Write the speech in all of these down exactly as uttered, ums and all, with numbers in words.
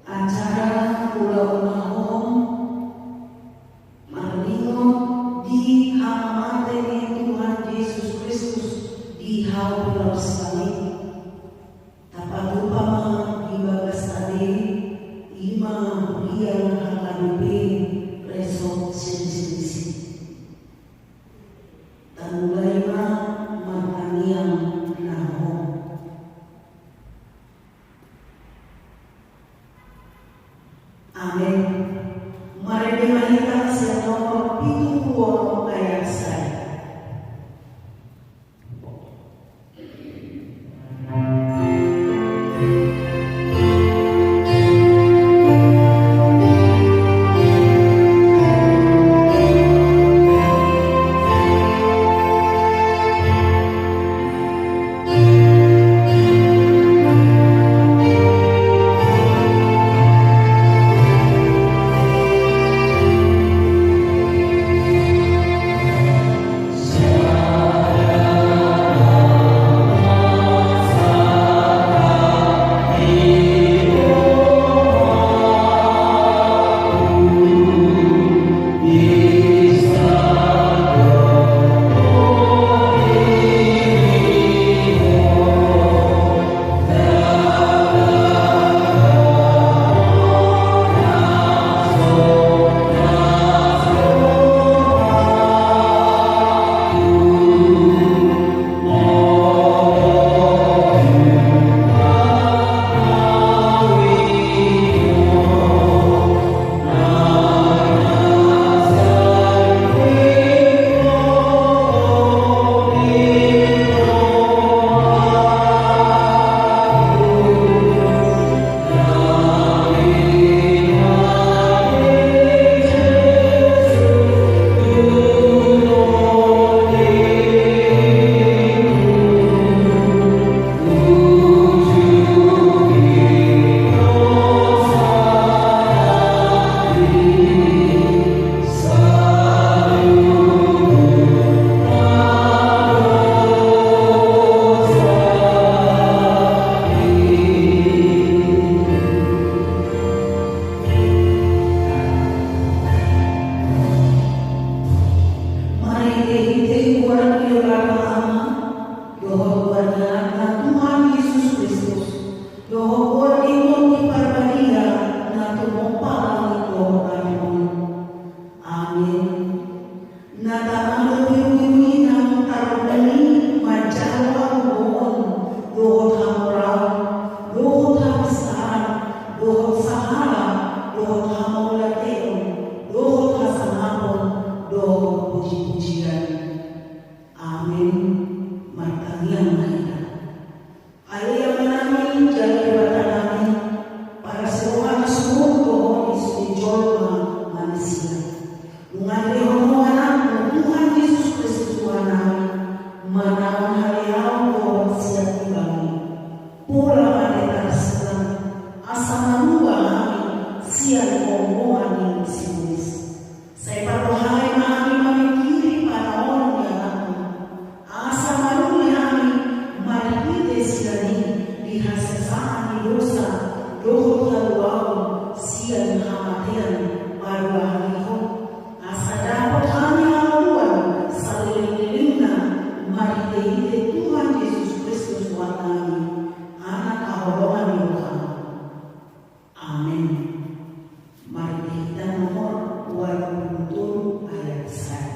Acara ulaon na hohom, marningot di hamamate ni Tuhan Jesus Kristus di hau pinausami. Tapatupa ma di bagas sadari, i ma huria H K B P Resort Sensinisi. Tamulai ma martangiang na hohom. Amen. Marende ma hita sian nomor pitu pulu onom ayat sada. Marhitehite goar ni Debata Ama, dohot goar ni Anakna Tuhan Jesus Kristus, dohot goar ni Tondi Parbadia, na tumompa langit dohot na tolu on. Amen. Na tama do birubiru i nang tarlumobi manjalo hagogoon, dohot hamoraon, dohot hapisaran, dohot sahala, dohot hamauliateon, dohot hasangapon, dohot pujipujian. Amen. Martangiang ma hita. Ale Amanami jala Debatanami, parasi roha na sumurung dohot di sude jolma manisia. Nunga dilehon Ho Anakmu Tuhan Jesus Kristus Tuhannami, manaon haleaon dohot sian ibami. Pola ma deta silang, asa malua hami sian ombongan ni sibolis. Sai parrohai ma hami mamingkiri panaon ni Anakmu. Asa malua hami marhite sian i di hasesaan ni dosa, dohot haluaon sian hamatean, malua hami Ho. Asa dapot hami hangoluan salelenglelengna marhitehite Tuhan Jesus Kristus Tuhannami, Anak haholongan ni roham. Amen. Marende hita nomor ualu pulu tolu ayat sada.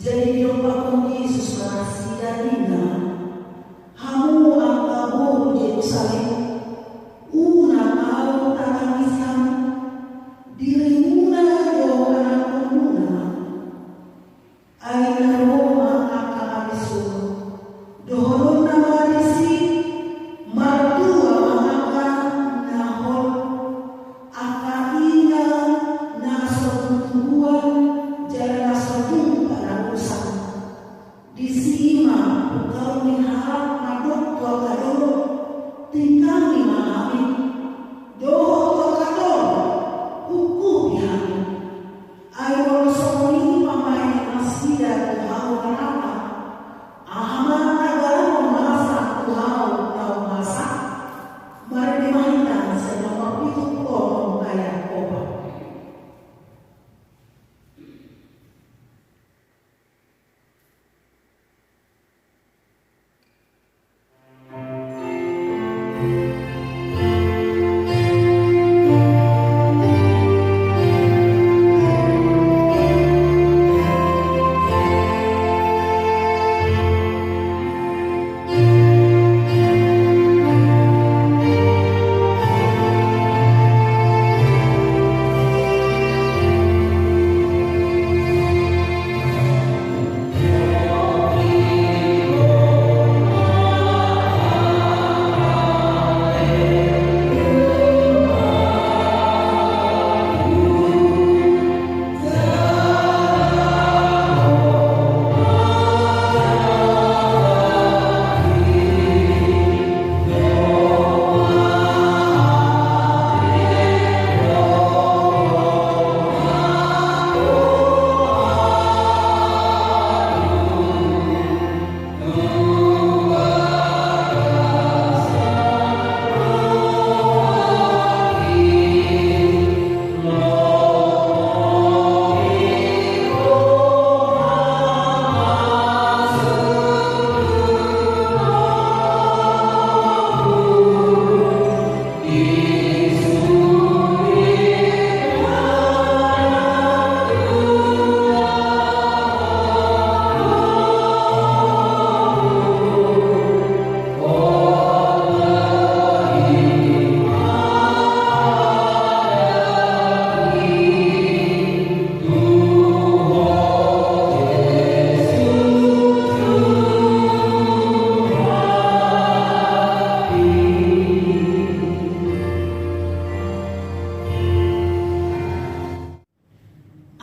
Jadi didompakhon Jesus ma nasida, ninna: Hamu angka boru Jerusalem, unang ahu tatangisi hamu, dirimuna do anakhonmuna. Ai na ro ma angka malis on, dohononna ma disi: Martua ma angka na hol, angka ina na so tumtubuan jala na so tung panarusan. Disi ma pungkaon ni halak mandok tu angka dolok: Tingkangi ma hami. Dohot tu angka tolong: Ungkupi hami. Ai molo songon i pambahenan nasida tu hau na rata, aha ma na gabe masa tu hau na ummasa? Marende ma hita sian nomor pitu pulu onom ayat opat.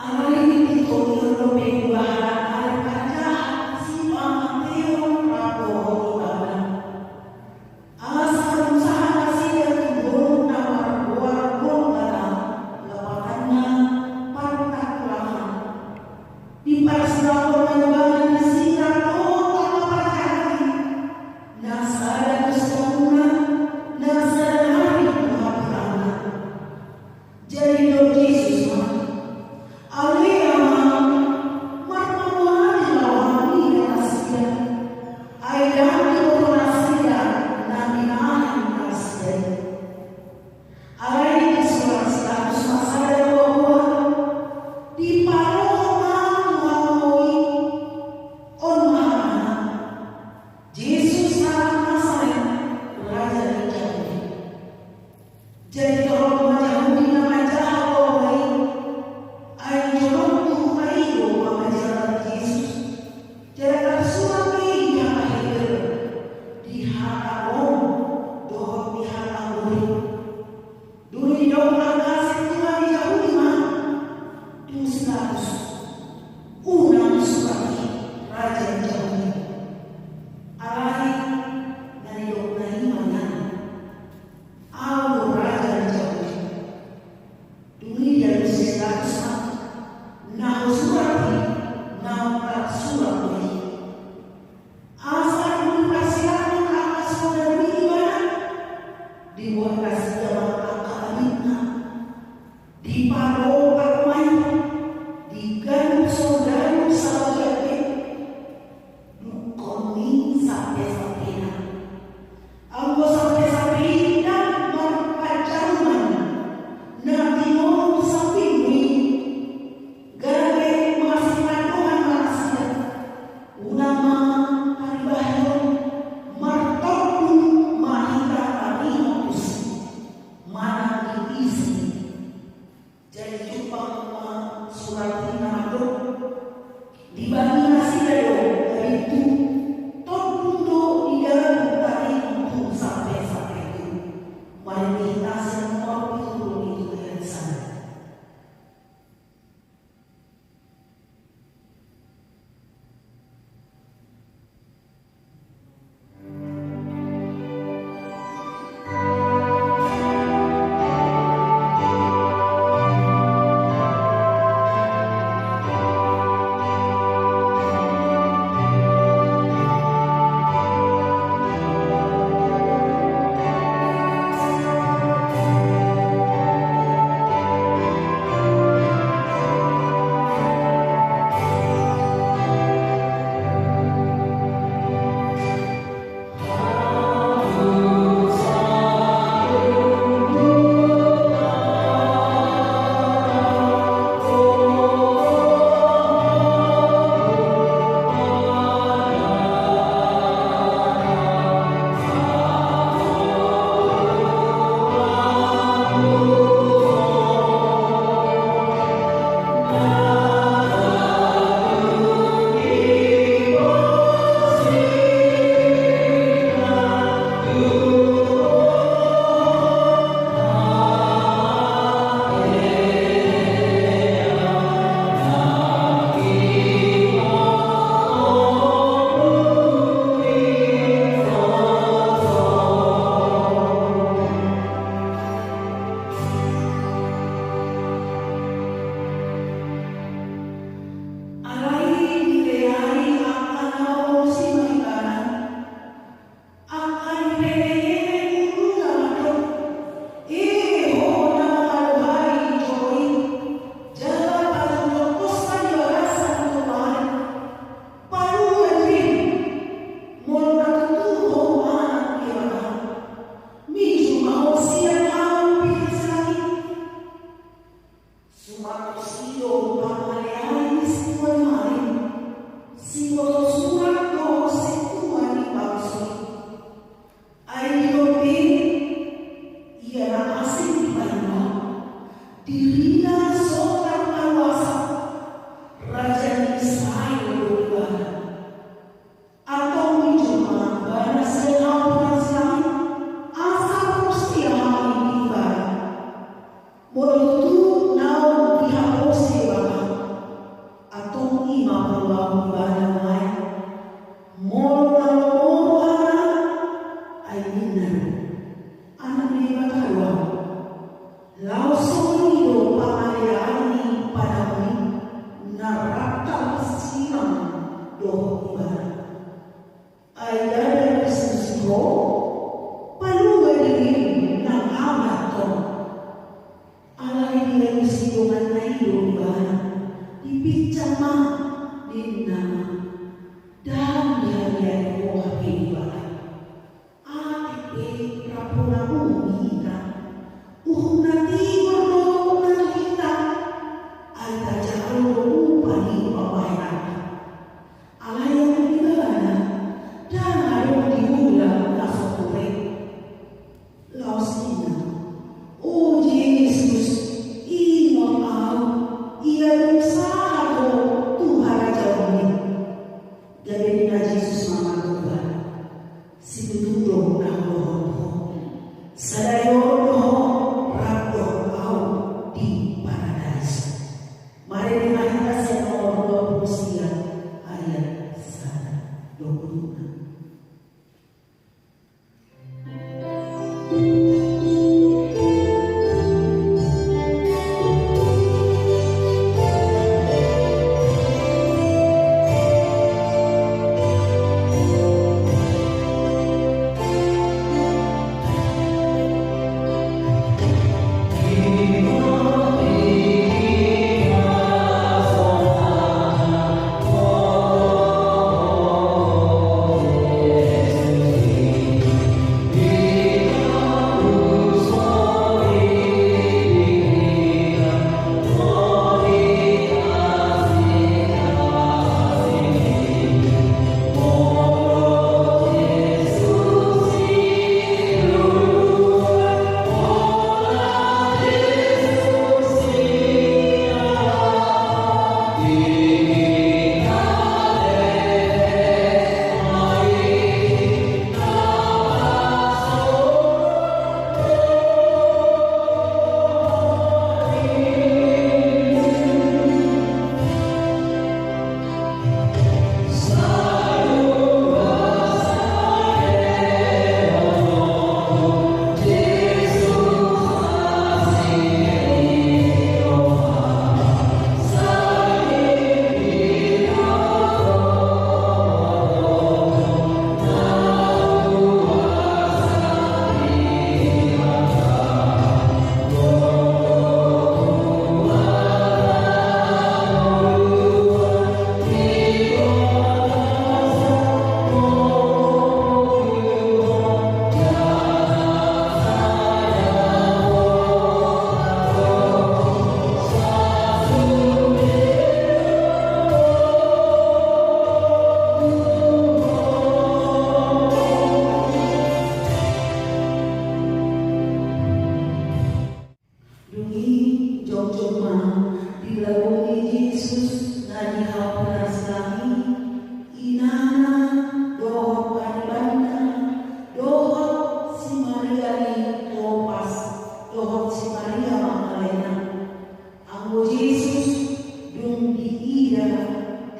Alai di tongtong do pe dibahen ari parjahat, sipamateion rap dohot imbanan. Asa marsahat nasida tu dolok na margoar Golgota, lapatanna Partakulahan. Diparsilangkon ma ibana disi rap dohot angka parjahat i, na sada tu siamunna, na sada nari tu hatiranna. Jadi didok Jesus ma: Ale Ama, marpangomoan ma roham i di nasida, ai ndang diboto nasida na binahen nasida i. Alai di surat satus ma sada dua boan, dipaloho ma tu hamu i Dibahen nasida do na pintu, tondung do di dalan tarigu tu sampe-sampe tu. Marende hita sian nomor pitu pulu pitu ayat sada. Alai dileai angka na olo simarikanan, angka dipelehele uluna mandok, "Ehe ho na mangalohai joro i, jala pajojok hosa di bagasan joro i, palua dirim, molo na tutu ho anak ni Abraham, mijur ma ho sian hau pinggir si langit." Sumatos i do pangalean ni sintua ni malim, siboto surat dohot sintua ni bangso i. Ai didok be, "Ia na asing dipaima, dirina so tarpaluasa, raja ni Israel do ibana." Antong mijur ma ibana sian hau pinggir si langit, asa ros ia hami di ibana. Molo tutu naung dihaposi Debata, antong i ma paluahon ibana nuaeng. Molo na lomo rohana, ai ninna do, "Anak ni Debata do ahu." Laos songon i do pangalean ni panaun i, na rap tarsinang dohot ibana. Ai ndada disusi ho, palua dirim nang anak on. Alai dialusi donganna i do ibana, dipinsang ma, ninna ma, "Ndang dihariari ho hape ibana. Atik pe rap hona bumi hita, uhum na tigor do uhumna tu hita, ai tajalo do upa ni pambahenanta." Alai anggo ibana, ndang adong diula na so ture. Laos ninna, "O Jesus, ingot ahu, ia dung sahat ho tu harajaonmi." Gabe ninna Jesus ma mandok,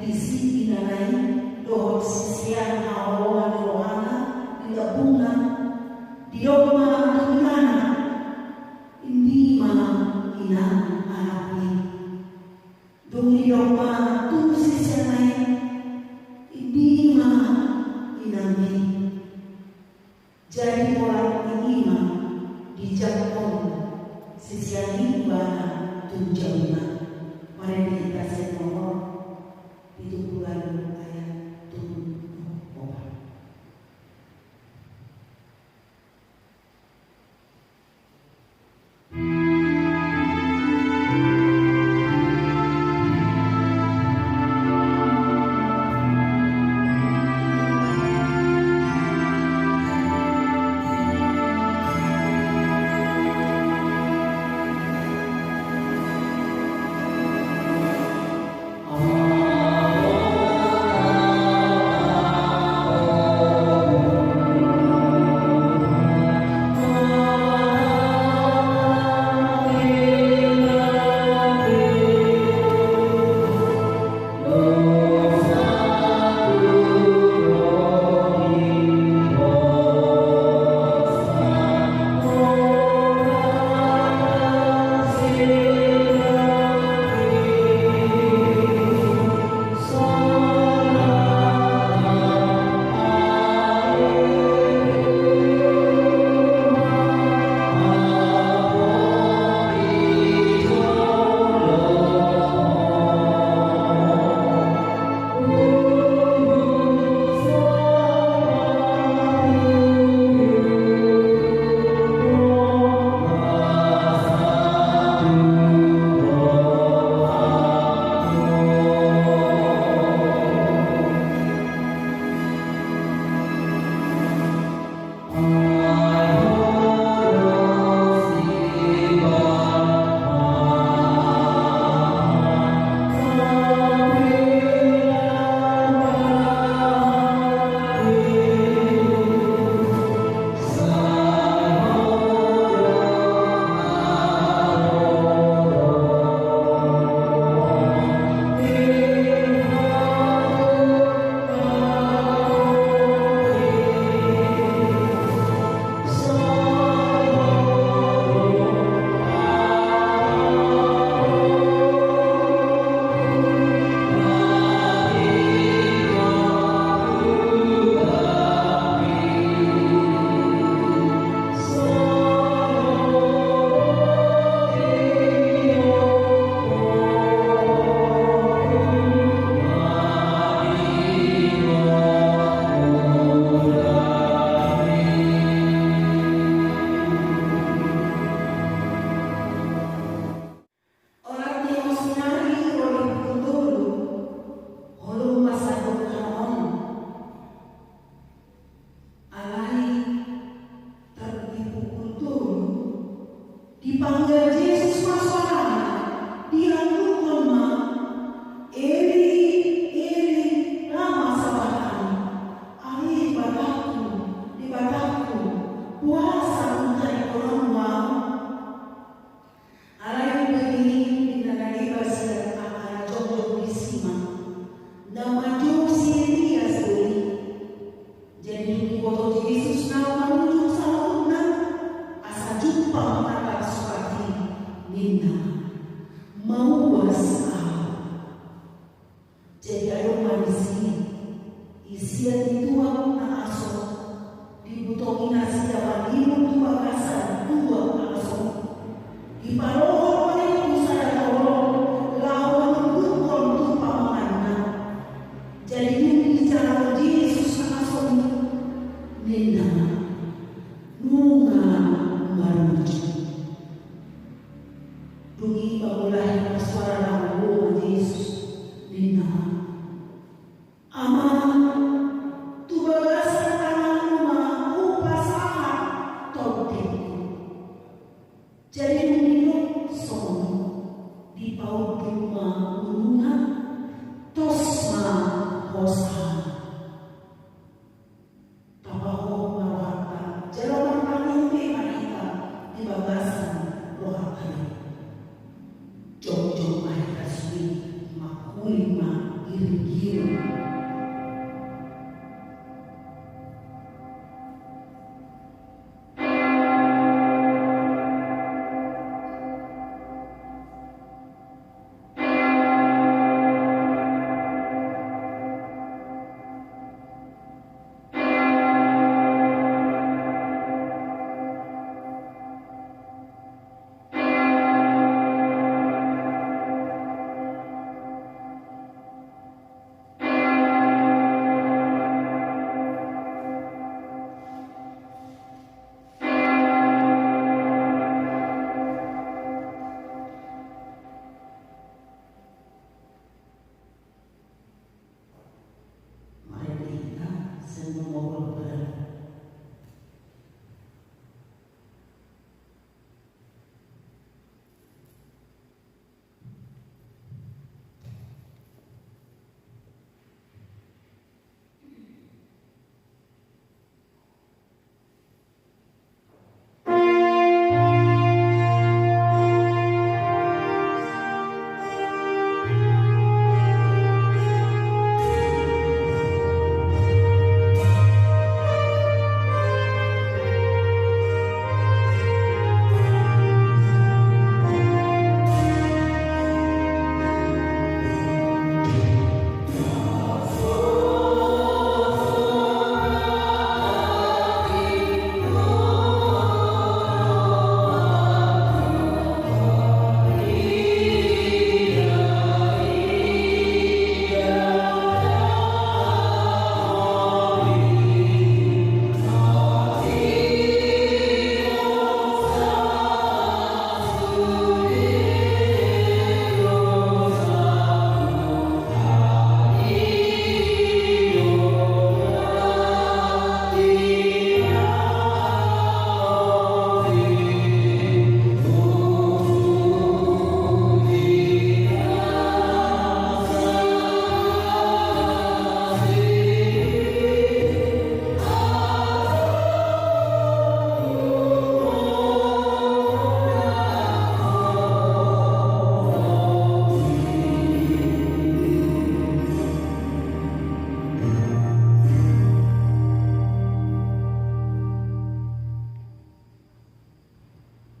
Disi inana i dohot sisean haholongan rohana di lambungna. Didok ma tu inana, "Indi ma, Inang, anakmi." Dung didok ma tu siseanna i, "Indi ma, Inangmi." Jadi pola ni i ma dijangkon sisean i ibana tu jabu na. Marende hita sian nomor pitu pulu ualu ayat tolu. Olat ni hos nari ro di pukul tolu, holong ma sadongkan on. Alai tar di pukul tolu, dipanggil Jesus ma soarana, diandukhon ma, "Eli, Eli, lama sabakhtani?" Ale Debatangku, Debatangku, boasa huntadingkon Ho ahu? Alai dung bege i ninna na deba sian angka na jongjong disi ma, "Na manjou si Elias do i." Jadi dung diboto Jesus na manunjung saluhutna asa jumpang na tarsurat i, ninna, "Mauas ahu." Jadi adong ma disi isian ni tuak na aso, dibutongina sian na maribur tu bagasan tuak na aso, dipalohot ma i tu sada tolong laho manundukhon tu pamanganna. Jadi dung dijalo Jesus na aso i, ninna, "Nunga maruju." Dung i mangulahi ma suara na mago Jesus, ninna, "Amang, tu bagasan tanganmu ma hupasahat tondingku." Jadi dung didok songon i, dipaunduk ma uluna, tos ma hosana. Tapahohom ma rohanta jala martangiang be ma hita di bagasan rohanta i. Jongjong ma hita sude, mangkuling ma Giring-giring. Marende hita sian nomor ualu pulu.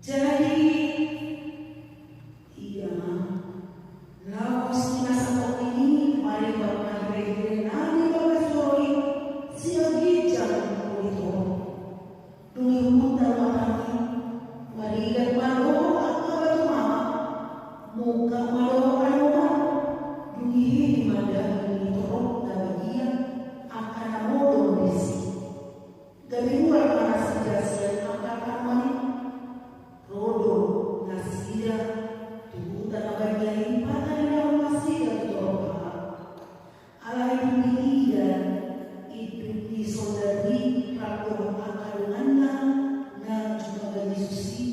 Jadi, ia ma laos di na satongkin i, maribak ma hirehire na di bagas joro i sian ginjang muli torop. Dung i huhut tarlumobi, marigat ma dohot angka batu mama, mungkap ma dohot anoman. Dung i hili ma daging ni torop na badia angka na modom disi. Gabe mual ma nasida sian angka tanoman i. Ro do nasida tu huta na badia i, pataridahon nasida tu torop hahang. Alai dung diida induk ni soldadu i rap dohot angka donganna na jumolo Jesus i,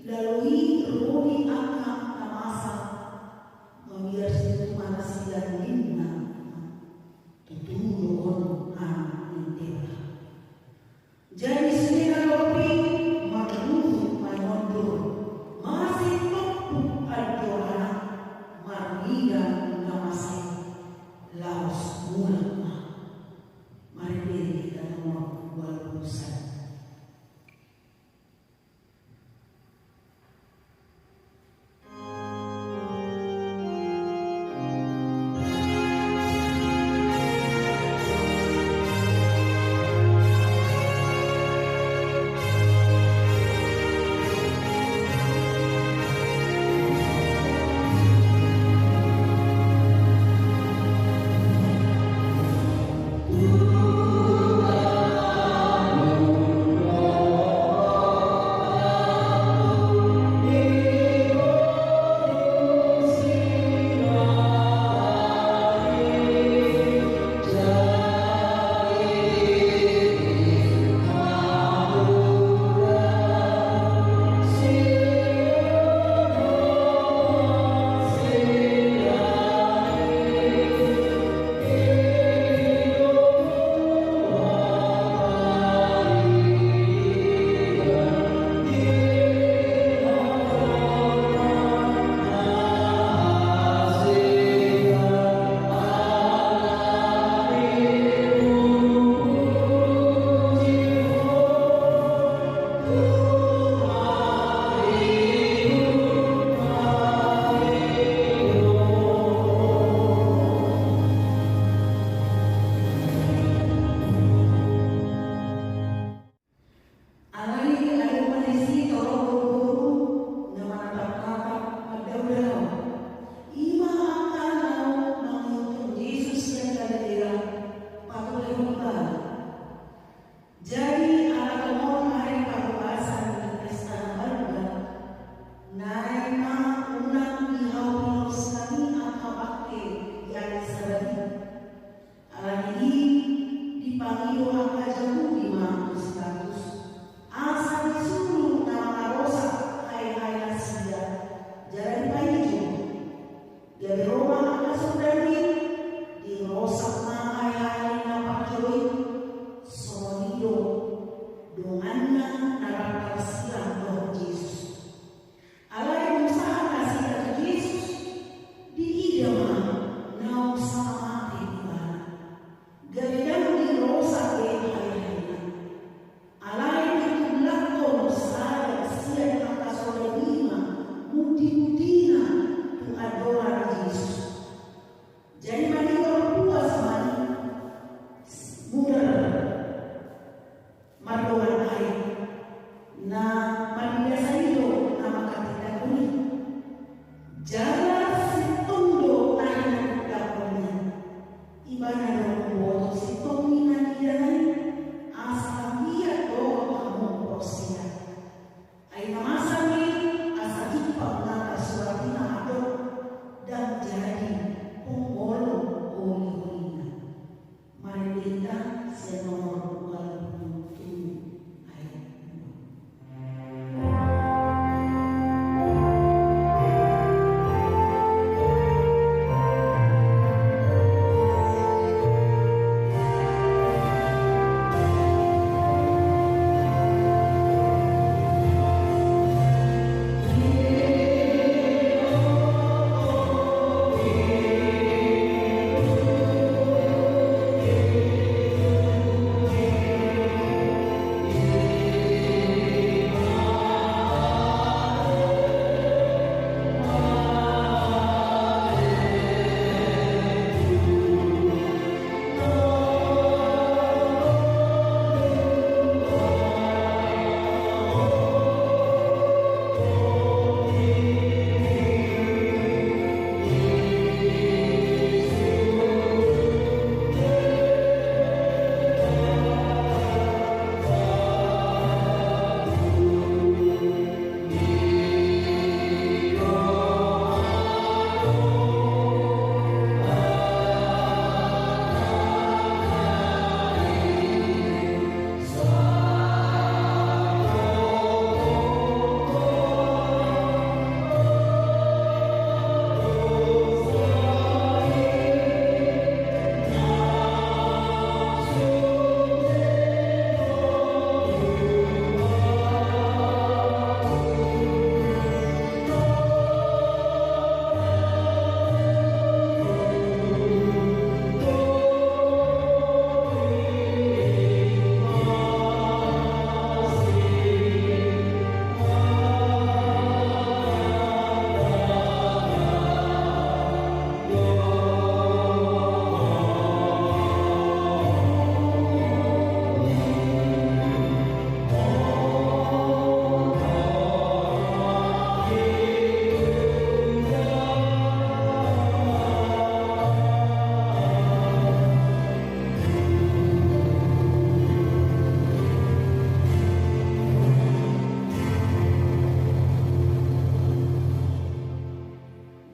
lalu i ro di angka na masa, mamiar situtu ma nasida ninna. Tutu do on Anak ni Debata. Jadi sude na lobi marluhut manondur, masitopuk ali ni rohana, marnida na masa i, laos mulak ma. Marende hita nomor ualu pulu sada. Ibana do umboto sintong ni na niida i, asa liat do hamu porsea. Ai na masa i, asa jumpang na tarsurat i na mandok, ndang jadi punggol holi-holina. Marende hita sian nomor ualu pulu tolu ayat dua.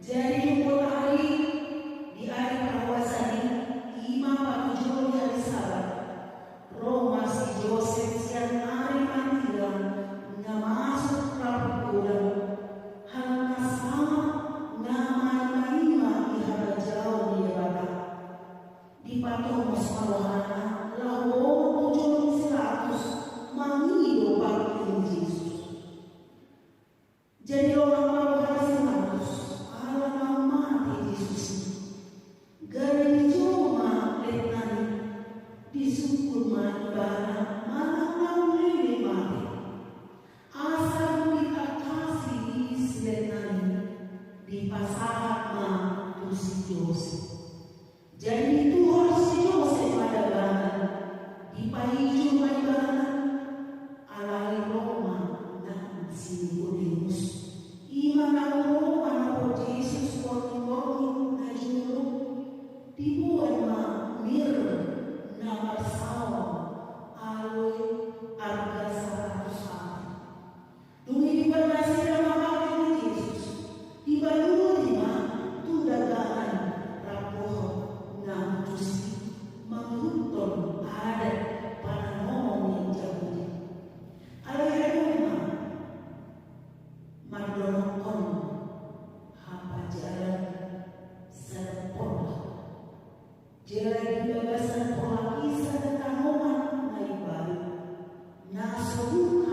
Jadi, di umput ari, di ari parhorasan i, i ma patujolo ni ari Sabat, ro ma si Josep sian Arimatia, na masuk rabu godang, halak na sangap na maimaima di harajaon ni Debata. Dipatomos ma rohana laho tu jolo ni si Pilatus mangido pangke ni Jesus. Jadi longang ma roha ni si Pilatus ala naung mate Jesus i. Gabe dijou ma letnan i, disungkun ma ibana manang naung leleng mate. Asa dung ditangkasi i si letnan i, dipasahat ma tu si Josep. Jadi dituhor si Josep ma dabanan, dipaijur ma ibana, alai ro ma nang si Nikodemus. I ma naung ro manopot Jesus borngin-borngin na jolo, diboan ma mir na marsaor, aloe, arga saratus ape. Dung i diboan nasida ma pangke ni Jesus, dibaluti ma tu daganan rap dohot na hushus i mangihuthon adat pananomon ni Jahudi. Alai adong ma mandonokhon hapajalan sada porlak. Jala di bagasan porlak i sada tanoman na imbaru, na so buka